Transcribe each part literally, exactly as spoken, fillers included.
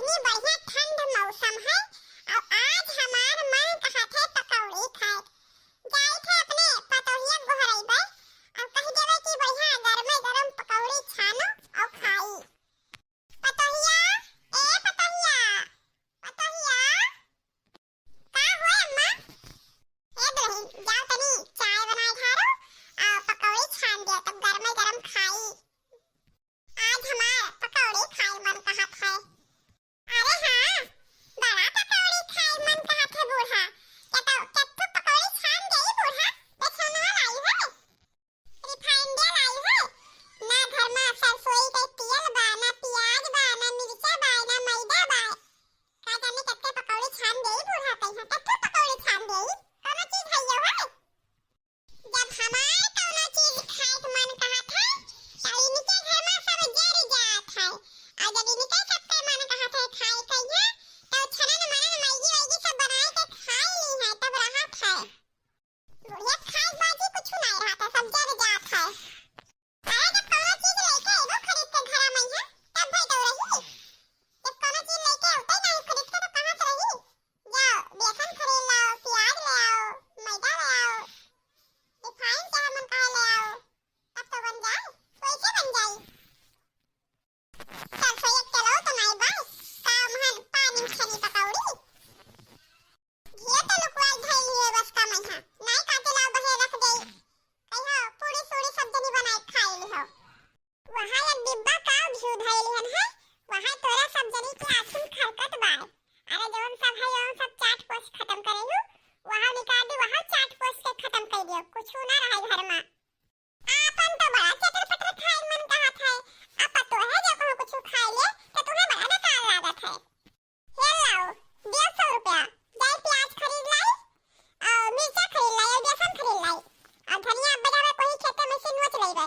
इतनी बढ़िया ठंड मौसम है, और आज हमार मन कहत है पकौड़ी खाए। जाइत है अपने पतोहिया गोहरैबे, और कह देबे कि बढ़िया गरमे गरम पकौड़ी छानो और खाई। पतोहिया, ए पतोहिया, पतोहिया। का हो अम्मा? ए दुल्हन, जाओ तनी चाय बनाए ढारो, आ पकौड़ी छान दिया, तब गरमे गरम खाई। आज हमार पकौड़ी खाए मन कहत है। अरे हाँ, बड़ा पकौड़ी खाए मन कहत है बूढ़ा। क्या तो, क्या तू पकौड़ी छान देई बूढ़ा? बेचौनिया लाई है? Refined लाई है? ना घर में सरसोई के तेल बा, ना प्याज बा, ना मिर्चा बा, ना मैदा बा। का जाने कत्ते पकौड़ी छान देई बूढ़ा कहिया, कत्ते पकौड़ी छान देई, कौनो चीज है यो है? जब हमार कौनो चीज खाए के मन कहत है, तो इनके घर में सब जर जात है, और जब इनके सबके मन कहत है खाए कहिया, तो छनन मनन मैगी वैगी सब बनाए के खाए ली है, तब रहत है। बुढ़िया खाए बाजी कुछ नहीं रहता, सब जर जात है। अरे जब कौनो चीज लेके अइबो खरीद के घरा में है, तब भाई तो रही। जब कौनो चीज लेके अउते नहीं खरीद के तो कहाँ से रही? जाओ, बेसन खरीद लाओ, प्याज ले आओ, मैदा ले आओ, रिफाइन चाहे मन कहे ले आओ, तब तो बन जाए। कैसे बन जाए? सरसों एक तेलौ तो नाई बा, का उम्हन पानी में छनी पकौड़ी? घिया तो लुकवाई धइली है बस का मइहा, नाई काटे लाओ बहे रख देई। कहियो पूरी सूरी सब जनी बनाई खाई लिहो। वहाँ एक डिब्बा का घिउ धइली हन है, वहाँ तोरा सब जनी के आँखी में खरकत बा। अरे जौन सब है, जौन सब चाट पोस खत्म करे हूँ, वहाँ निकाल दी, वहाँ चाट पोस के खत्म कर दियो, कुछ ना रहे घर में। आपन तो बड़ा चटर पटर खाए मन कहत है, अब पतोहे जो कहूँ कुछ खाए ले, तो तुम्हें बड़ा बेकार लागत है। हे लाओ, डेढ़ सौ रुपया, जाई प्याज खरीद लाई, और मिर्चा खरीद लाई, और बेसन खरीद लाई, और धनिया अब बाजार में कोई खेते में से नोच लेबे,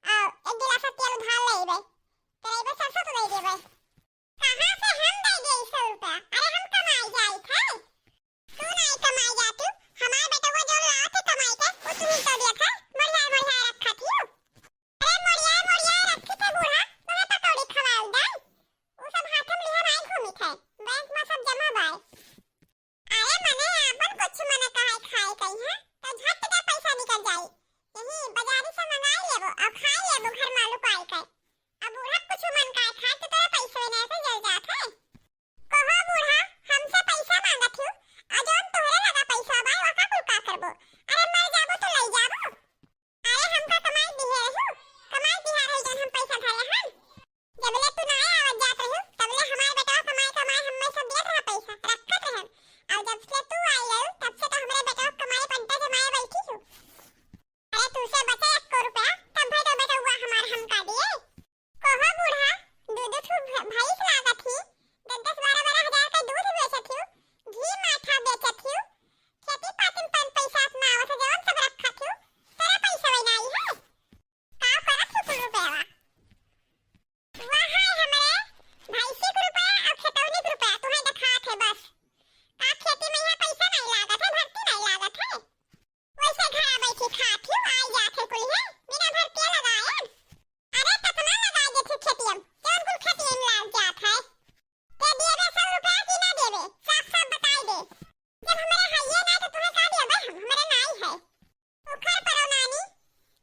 और एक गिलास तेल उधार लेबे, तेरा सरसों तो दे देबे। कहाँ से हम दे दे सौ रुपया? अरे हम कमाई जाई थे। तू नाई कमाई जातू, हमार बेटवा जौन लावत है कमाई के, वो तू ही तो दिया था, मोरियाए मोरियाए रखा थी। अरे मोरियाए मोरियाए रखी थे बूढ़ा, वहाँ पकौड़ी खवाल दाई। वो सब हाथ में लिहा नाई घूमी थे, बैंक में सब जमा बाय। अरे मने आपन कुछ मने कहे खाए कही है, तो झट दे पैसा निकल जाई। यही बाजारी से मंगाई लेबो, और खाई लेबो घर में लुकाई के। अब बूढ़ा कुछ मन का खाए तो तोरा पैसे नहीं से जल जात है। कहो बूढ़ा, हमसे पैसा मांगत हूँ, आ जौन तोहरे लगा पैसा बा, ओका कुल का करबो? अरे मर जाबो तो लई जाबो। अरे हमका कमाई दिहे रहू, कमाई दिहा रही जौन हम पैसा धरे हन। जबले तू ना आवत जात रहू, तबले हमार बेटवा कमाई कमाई हम्मे सब देत रहा पैसा, रखत रहन। और जब से तू आई रहू, तब से तो हमरे बेटवा कमाई पंटा जमाए बैठी हूँ। अरे तू से बचे एक को रुपया, तब भाई तो बेटवा हमार हमका दिए। कहो बूढ़ा, दू दू ठू भ-, भैंस लागत ही, दस दस बारह बारह हजार के दूध बेचत ही, घी माठा बेचत ही, खेती पाती में पैसा अपना आवत है, जवन सब रखत ही, तेरा पैसा वही नहीं है। का करत ही कुल रुपया? वह है हमरे भैंसी के रुपया और खेतौनी के रुपया, तुम्हें दिखात है बस। का खेती में यहाँ पैसा नहीं लागत है, भर्ती नहीं लागत है? वैसे घरा बैठी खात ही, आई जात है कुल है, बिना भर्तिया लगाए। अरे कतना लगाए देत ही खेतिया में, जौन कुल खेतिया में लाग जात है। ते देबे सौ रुपया कि ना देबे, साफ साफ बताई दे। जब हमरे हइये ना तो तुम्हें का देबे हम, हमरे नाई है। उखर परो नानी,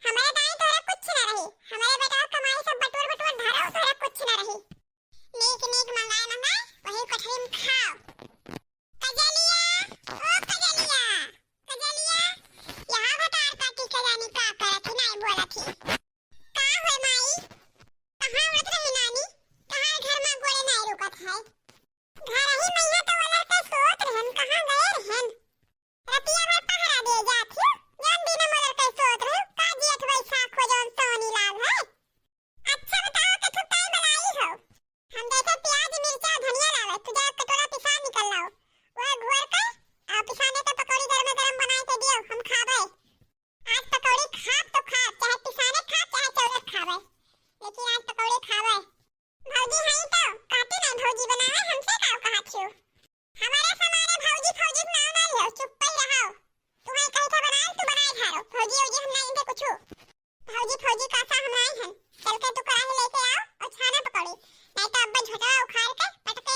हमरे दाई तोहरा कुछ ना रही, हमरे बेटा कमाई सब बटोर बटोर धरो, तोहरा कुछ ना रही। नीक नीक मंगाए मंगाए वही कोठरी में खाओ। कजलिया, ओ कजलिया, कजलिया, यहाँ भतार काटी के जानी का करत ही, नाई बोलत ही। का होय माई? कहाँ उड़त रही नानी? कहाँ घर में गोड़े नाई रुकत है? घर ही में यहाँ तो ओलर के सोत रहन, कहाँ गए रहन? रतिया भर पहरा दे जात ही, जौन दिन में ओलर के सोत रहे, का जियत वैसा खो जौन सोनी लाग है। अच्छा बताओ, के थुताई बनाई हो? हम जैसे प्याज, मिर्चा, धनिया लावे, तू जा कटोरा पिसान निकल लाओ। वह घोर के, आ, पिसाने के पकौड़ी गरमे गरम बनाए के दियो, हम खाबे। आज पकौड़ी खाब तो खाब, चाहे पिसाने खाब, चाहे चौरत खाबे, लेकिन आज पकौड़ी खाबे। भौजी हई तो कहती नहीं, भौजी बनावे, हमसे का कहा छियो? हमारे समारे भौजी फौजी के नाम ना लियो, चुप ही रहो। तुम्हें कही था बनाए, तू बनाए धारो। भौजी वौजी हम नहीं इनके कुछ। भौजी फौजी का सा हम नहीं हन। चल के तू कढ़ाई लेके आओ और छाना पकौड़ी, नहीं तो अब्बा झोटवा उखाड़ के पटके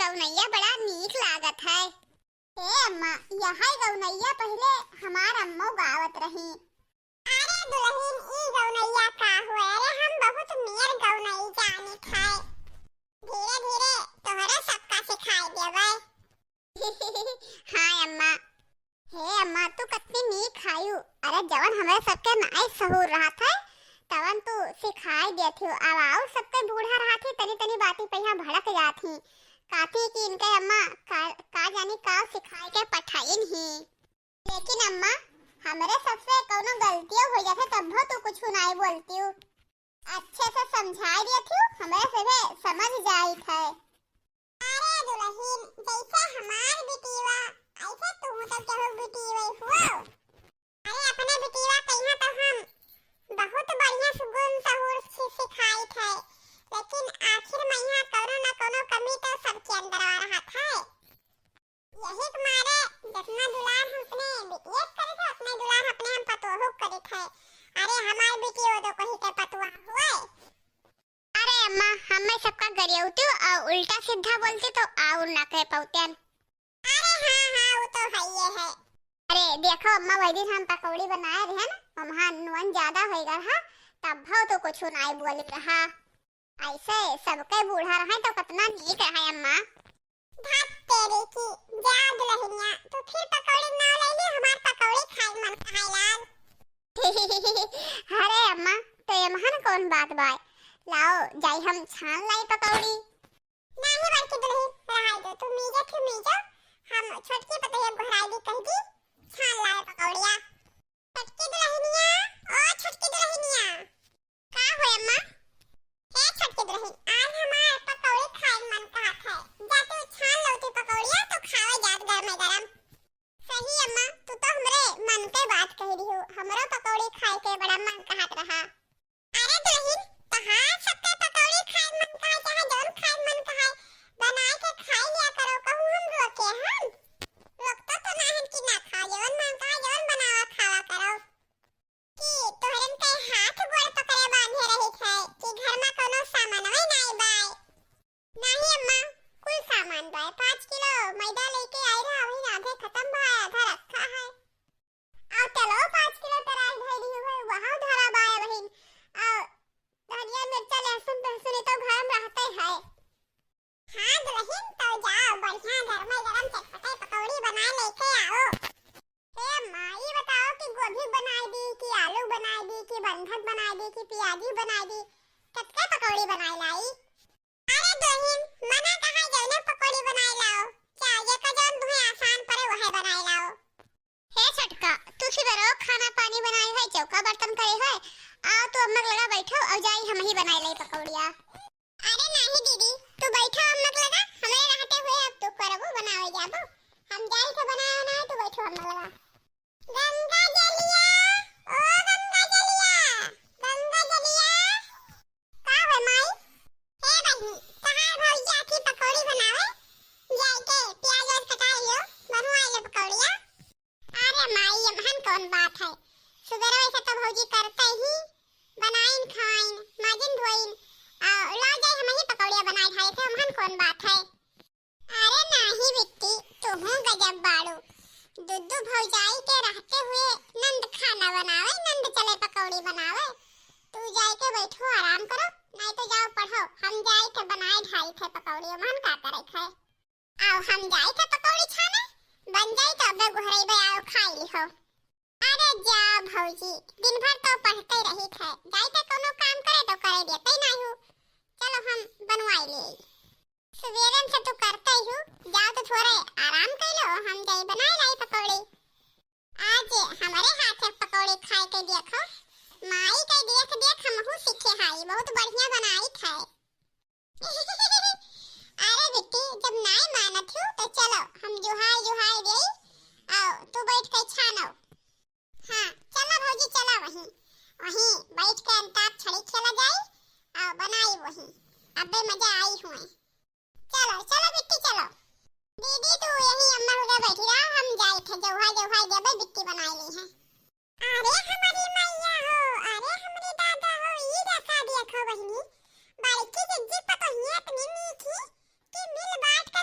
गौनैया बड़ा नीक लागत है। ए अम्मा, यहै गौनैया पहिले हमार अम्मो गावत रही। अरे दुलहिन, ई गौनैया का हुए? अरे हम बहुत नियर गौनई जानित है। धीरे धीरे तोहरे सबका सिखाई देबै। हाँ अम्मा। हे अम्मा, तू कतनी नीक हायू। अरे जवन हमरे सबके नाई सहूर रहत है, तवन तू सिखाई देत हियो। अब आउर सबके बूढ़ा रहत ही, तनी तनी बाती पे यहाँ भड़क जात ही। कहती कि इनके अम्मा का, का जानी का सिखाए के पठाइन ही। लेकिन अम्मा, हमरे सबसे कौनो गलतियों हो जात है, तब्बो तू कुछ नाई बोलती हूँ। अच्छे से समझाई देत हूँ, हमरे सभे समझ जाइत है। अरे दुलहिन, जैसे हमार बिटिया, ऐसे तू तो केहू बिटिया हुआ। अरे अपने बिटिया कहिया तो हम बहुत बढ़िया से गुण सहूर से सिखाइत है, लेकिन आखिर में यहाँ कौनो न कौनो कमी तो सबके अंदर रहत है। यही के मारे जितना दुलार हम अपने बिटिया के करित है, उतने दुलार अपने हम पतोहू के करित है। अरे हमार बिटिया तो कहीं के पतोह हुए। अरे अम्मा, हमें सबका गरियौती और उल्टा सीधा बोलती तो आउर ना कह पाउतेन। अरे हाँ, हाँ, वो तो है ये है। अरे देखो अम्मा, वही दिन हम पकौड़ी बनाए रहे ना, वहाँ नून ज्यादा हो गया रहा, तब भाव तो कुछ नाई बोल रहा। ऐसे सबके बूढ़ा रहे तो कितना नीक रहे अम्मा। धत तेरी की, जा दुलहिनिया, तू फिर पकौड़ी ना ले ली, हमार पकौड़ी खाए मन कहाए लाग। अरे अम्मा, तो एमहन कौन बात बाय? लाओ, जाई हम छान लाई पकौड़ी। नाही बड़की दुलहिन, रहाई दो, तू मीजे फिर मीजो, हम छोटकी पतोहिया गोहराई दी कह दी, छान लाए पकौड़िया। छोटकी दुलहिनिया, ओ छोटकी दुलहिनिया। का हो अम्मा? हे छोटकी दुलहिन, आज हमार पकौड़ी खाए मन कहत है, जा तू छान लो तू पकौड़िया तो खावे जात गरमे गरम। सही अम्मा, तू तो हमरे मन के बात कह रही हो, हमरो पकौड़ी खाए के बड़ा मन कहत रहा। अरे दुलहिन, तहार सबके पकौड़ी खाए मन कहा, चाहे जौन खाए मन कहा, बनाए के खाई लिया करो, कहूँ हम रोके हन? रोकतो तो ना हन कि ना खाओ, जौन मन कहा, जौन बनावा खावा करो। कि तोहरन के हाथ गोड़ पकड़े बांधे रहित है कि घर में कोनो सामानवे नाई बाय। नाही अम्मा, कुल सामान बाय। पाँच किलो मैदा लेके आई रहा, वही आधे खत्म बा, आधा रखा है। और चलो, पाँच किलो तराई धई लिहू है, वहाँ धरा बाय बहिन। और धनिया, मिर्चा, लहसुन, लहसुन ये तो घर में रहते है। हाँ दुलहिन, तो जाओ, बढ़िया गरमे गरम चटपटे पकौड़ी बनाए लेके आओ। हे माई, बताओ कि गोभी बनाए दी, कि आलू बनाए दी, कि बंधक बनाए दी, कि प्याजी बनाए दी, कतके पकौड़ी बनाए लाई? अरे दुलहिन, मना कहा जौने पकौड़ी बनाए लाओ, चाहे जेका जौन तुम्हें आसान पड़े वह बनाए लाओ। हे छोटका, तू सुबेरो खाना पानी बनाए है, चौका बर्तन करे है, आओ तू अम्मा के लगा बैठो और जाई हम ही बनाए लाई पकौड़िया। अरे नाही दीदी, तू बैठो अम्मा के लगा, हमरे रहते हुए अब तू करबो बनावे जाबो, हम जाई के बनाए ना, तू बैठो अम्मा लगा। गंगा जलिया, ओ गंगा जलिया, गंगा जलिया। का हो माई? हे बहिनी, तहार भौजी आखी पकौड़ी बनावे, जाई के प्याज व्याज कटाई लियो, बनवाई ले पकौड़िया। अरे माई, एमहन कौन बात है, सुबेरे वैसे तो भौजी करते ही बनाइन खवाइन, माजिन धोइन, आ, ला जाई हम ही पकौड़िया बनाए खाए थे, एमहन कौन बात है। अरे नाही बिट्टी, तुहू गजब बाड़ू। दुद्दू भौजाई के रहते हुए नंद खाना बनावे, नंद चले पकौड़ी बनावे। तू जाए के बैठो, आराम करो, नहीं तो जाओ पढ़ो। हम जाए के बनाए ढाई थे पकौड़ी, मन का करे खाए। आओ हम जाए थे पकौड़ी छाने, बन जाई तो अबे गुहरई बे आओ खाई लिहो। अरे जा भौजी, दिन भर तो पढ़ते रही थे, जाए थे कोनो काम करे तो करे देते ही नहीं हूँ। चलो हम बनवाई ले। सुबेरन से तू करते ही हूँ, जाओ तो थोड़े आराम कर लो, हम जाई बनाए लाई पकौड़ी। आज हमारे हाथ के पकौड़ी खाए के देखो, माई के देख देख हमहू सीखे हाई, बहुत बढ़िया बनाई खाए। अरे बिट्टी, जब नाई मानत हूँ तो चलो हम जुहाई जुहाई देई, आओ तू बैठ के छानो। हाँ, चला भौजी, चला वहीं, वहीं बैठ के अंताक्षरी खेला जाई, आ बनाई वहीं, अबे मजा आई हुए। चलो, चलो बिट्टी, चलो। दीदी, तू यहीं अम्मा लगे बैठी रहा, हम जाई थे, जौहाई, जौहाई देबे, बिट्टी बनाई ली है। अरे हमारी मैया हो, अरे हमरे दादा हो, ई दशा देखो बहिनी, बड़की जिज्जी पतोहिया इतनी मीठी कि मिल बांट के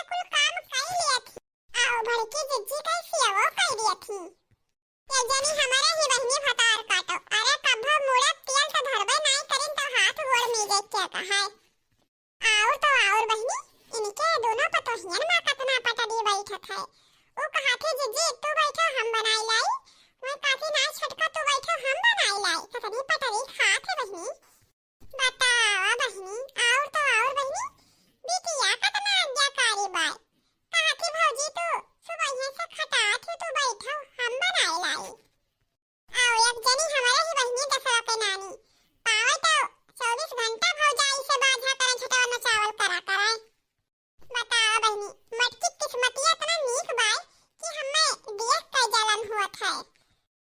है। उ कहाथे, "जीजी, तू बैठो, हम बनाई लाई।" वह कहाथे, "नाहीं छोटका, तू बैठो, हम बनाई लाई।" कतरी पटरी खात है बहिनी। बतावा बहिनी, और तो और बहिनी, बिटिया कतना आज्ञाकारी बाय। कहाथे, "भौजी, तू सुबहिये से खटात है, तू बैठो, हम बनाई लाई।" अउ एक जनी हमरे ही बहिनी दसवा के नानी, पावे तो चउबीस घंटा भौजाई से बाझा करे, झटवा नचावल करा करे। बतावा बहिनी, मोटकी किस्मतिया इतना नीक बाय कि हमें देख के जलन होत है।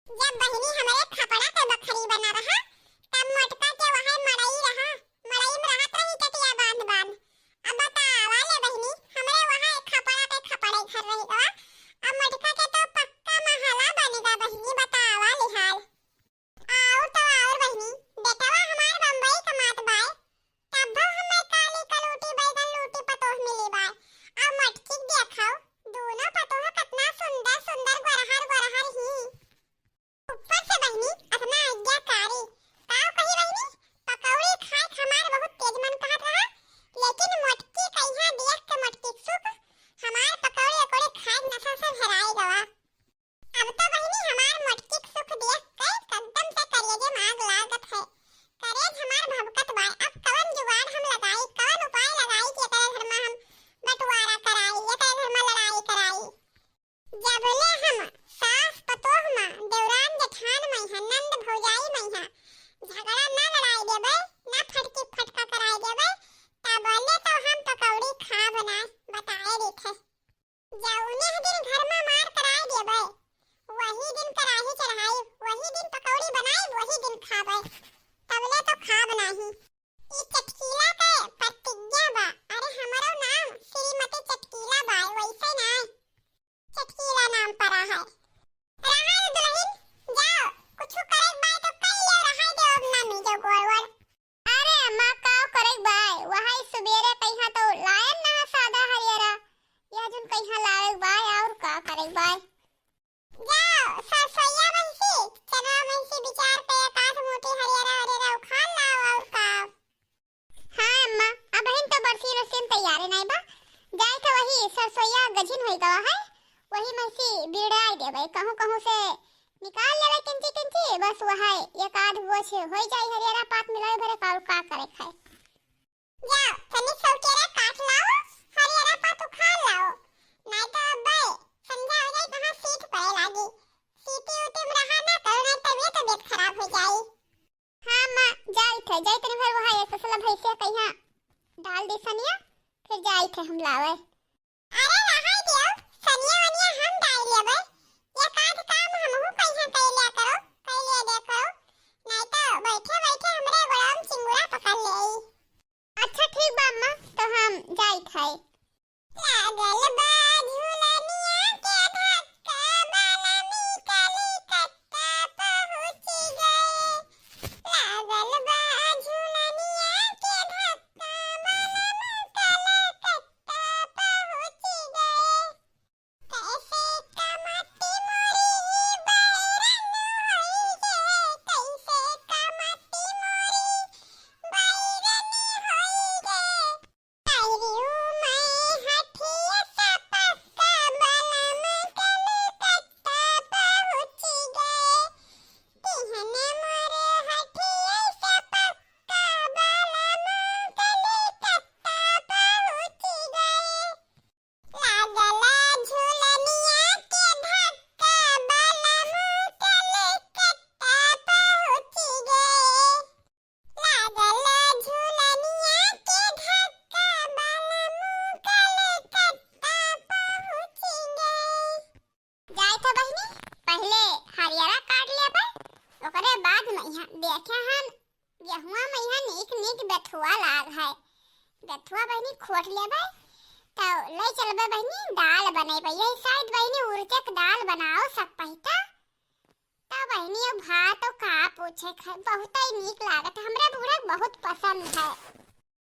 जब बहिनी हमरे खपड़ा के बखरी बना रहा, तब मोटका के वहाँ मड़ई रहा, मड़ई में रहत रही टटिया बांध बांध। अब बतावा ले बहिनी, हमरे वहाँ एक खपड़ा के खपड़े घर रही गवा, अब मोटका के तो पक्का महला बनेगा बहिनी, बतावा ले हाल। और तो और बहिनी, बेटवा हमार बम्बई कमात बाय, तब हमें काली कलूटी बैगन लूटी पतोह मिली बाय। अब मोटकी देखो, दोनों पतोह कितना सुंदर सुंदर गोरहर गोरहर ही। ऊपर से बहिनी अतना आज्ञाकारी, का कही बहिनी, पकौड़ी खाए के हमार बहुत तेज मन कहत रहा, लेकिन मोटकी कहिया देख के मोटकी के सुख, हमार पकौड़ी अकौड़ी खाए के नशा से भराई गवा। अब तो बहिनी हमार मोटकी के सुख देख के एकदम से करेजे में आग लागत है, करेज हमार भभकत बाय। अब कवन जुगाड़ हम लगाई, कवन उपाय लगाई कि एकरे घर में हम बंटवारा कराई, एकरे घर में लड़ाई कराई। जबले हम सास पतोह मा, देवरान जेठान मइहाँ, नंद भौजाई मइहाँ झगड़ा ना लड़ाई देबे, ना फटकी फटका कराई देबे, तबले तो हम पकौड़ी खाब ना, बताए देथे। जौने दिन घर मा मार कराई देबे, वही दिन कराही चढ़ाई, वही दिन पकौड़ी बनाई, वही दिन खाबे, तबले तो खाब नाही। ई चटकीला के प्रतिज्ञा बा। अरे, हमरो नाम श्रीमती चटकीला बा, वैसे ना। चटकीला नाम परा है। रहा है दुल्हन, जाओ, कुछ करे के बाय तो कर लियो, रहा दे अब ना मीजो गोड़ वोड़। अरे अम्मा, का करे के बाय? वही सुबेरे कहिया तो लायन ना सादा हरियरा, या जुन कहिया लावे के बाय, और का करे के बाय? जाओ, सरसोईया भैंसी, चना भैंसी बिचार के एक आध मुट्ठी हरियरा हरियरा उखाड़ लाओ, और का? हाँ अम्मा, अबहिन तो बरसीन उरसीन तैयारे नाई बा। जाए के वही सरसोईया गझिन होई गवा है, वही में से बिड़ाई देबे, कहूँ कहूँ से निकाल लेबे किंची किंची, बस वह एक आध बोझ होई जाई हरियरा पात मिलाए भरे का, और का करे खाए। जाओ, तनी सौकेरा काट लाओ, हरियरा पात उखाड़ लाओ, नाई तो अब्बे संझा हो जाई, कहाँ सीत पड़े लागी। सीती उती में रहा ना करो, नाई तबीयत, तबीयत खराब हो जाई। हाँ माँ, जाइत है, जाइत है, फिर वहाँ एक तसला भैंसिया कहिया डाल दी सनिया, फिर जाइत है हम लावे। अरे रहाई दियो, सनिया वनिया हम डाल लेबे, एक आध काम हमहू कहिया कर लिया करो, कर लिया दे करो, नहीं तो बैठे बैठे हमरे गोड़वा में चिंगुरा पकड़ ले आई। अच्छा ठीक बा अम्मा, तो हम जाइत है। लागल बा झुलनिया के धक्का, बलमी कलकत्ता पहुँच गए। लागल बा झुलनिया के धक्का, बलमी कलकत्ता पहुँच गए। कैसे कमती मोरी बैरन होई गे, कैसे कमती मोरी बैरन होई गे। आइरियो मैं हठिया सा पक्का बलम कलकत्ता पहुँच गए। तिहन मोरे हठिया सा पक्का बलम कलकत्ता पहुँच गए। लागला झुलनिया के धक्का बलम कलकत्ता पहुँच गए। लागल झुलनिया के धक्का, बलम कलकत्ता पहुँच गए। जाए तो बहिनी, पहिले हरियरा काट लेबे, ओकरे बाद मइहाँ देखे हन, गेहुआ मइहाँ नीक नीक बेथुआ लाग है। बेथुआ बहिनी खोट लेबे, तो ले चलबे बहिनी, दाल बनेबे। यही शायद बहिनी उड़द के दाल बनाओ, सक पहिता। त बहिनी, अब भात तो का पूछे खाए, बहुत ही नीक लागत है। हमरे बूढ़ा के बहुत पसंद है।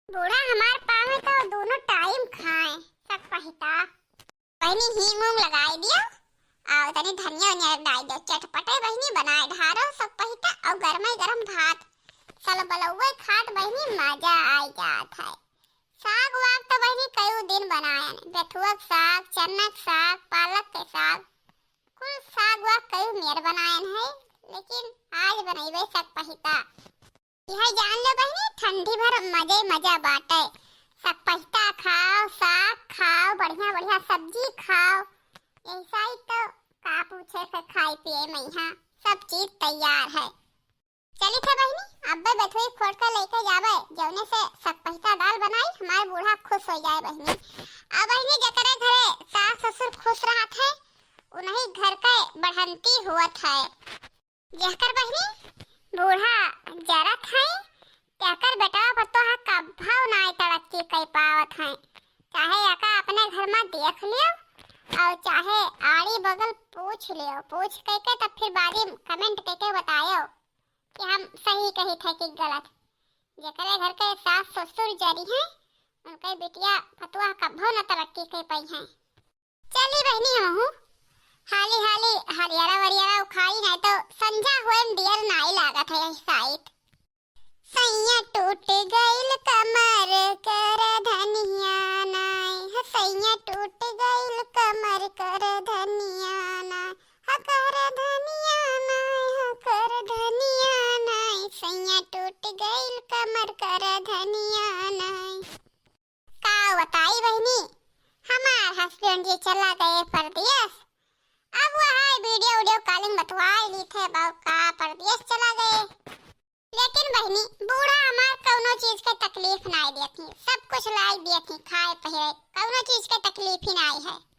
बूढ़ा हमार पावे तो दोनों टाइम खाए, सक पहिता। बहिनी, हींग ऊंग लगाई दियो, और तनी धनिया वनिया डाल दियो, चटपटे बहिनी बनाए ढारो, सक पहिता, और गरमे गरम भात, सलबलौवे खात बहिनी, मजा आई जात है। साग वाग तो बहिनी कई दिन बनायन, बेथुआ के साग, चन्ना के साग, पालक के साग, कुल साग वाग कई मेर बनायन है, लेकिन आज बनइबे सकपहिता। यह जान लो बहिनी, ठंडी भर मजे मजा बाटे। सकपहिता खाओ, साग खाओ, बढ़िया बढ़िया सब्जी खाओ। ऐसा ही तो का पूछे से खाए पिए में, यहाँ सब चीज तैयार है। चली थे बहिनी, अब्बे बेथुई खोट के लेके जावे, जौने से सकपहिता दाल बनाई, हमारे बूढ़ा खुश हो जाए बहिनी। अब बहिनी, जकरे घरे सास ससुर खुश रहत है, उन्हीं घर के बढ़ंती हुअत है। जेकर बहिनी बूढ़ा जरत है, तेकर बेटवा पतोह कभौ नाय तरक्की कई पावत है। चाहे एका अपने घर में देख लियो और चाहे आड़ी बगल पूछ लियो, पूछ कइके तब फिर बाद में comment कइके बतायो कि हम सही कही थे कि गलत। जेकरे घर के सास ससुर जरी हैं, उनके बिटिया पतोह कभौ न तरक्की कई पाई हैं। चली बहिनी, हमहू हाली हाली हरियरा वरियरा उखाड़ी, नहीं तो संझा होए में देर नाई लागत है यही साइत। सैया टूट गइल कमर कर धनिया नाई, ह सैया टूट गइल कमर कर धनिया नाई, ह कर धनिया नाई, ह कर धनिया नाई, सैया टूट गइल कमर कर धनिया नाई। का बताई बहिनी, हमार husband जी चला गए परदेस। अब वह video video calling बतवाई ली थे, अब का परदेस चला गए। लेकिन बहिनी, बूढ़ा हमार कौनो चीज के तकलीफ नाई देती, सब कुछ लाई देती, खाए पहिरे, कौनो चीज के तकलीफ ही नाई है।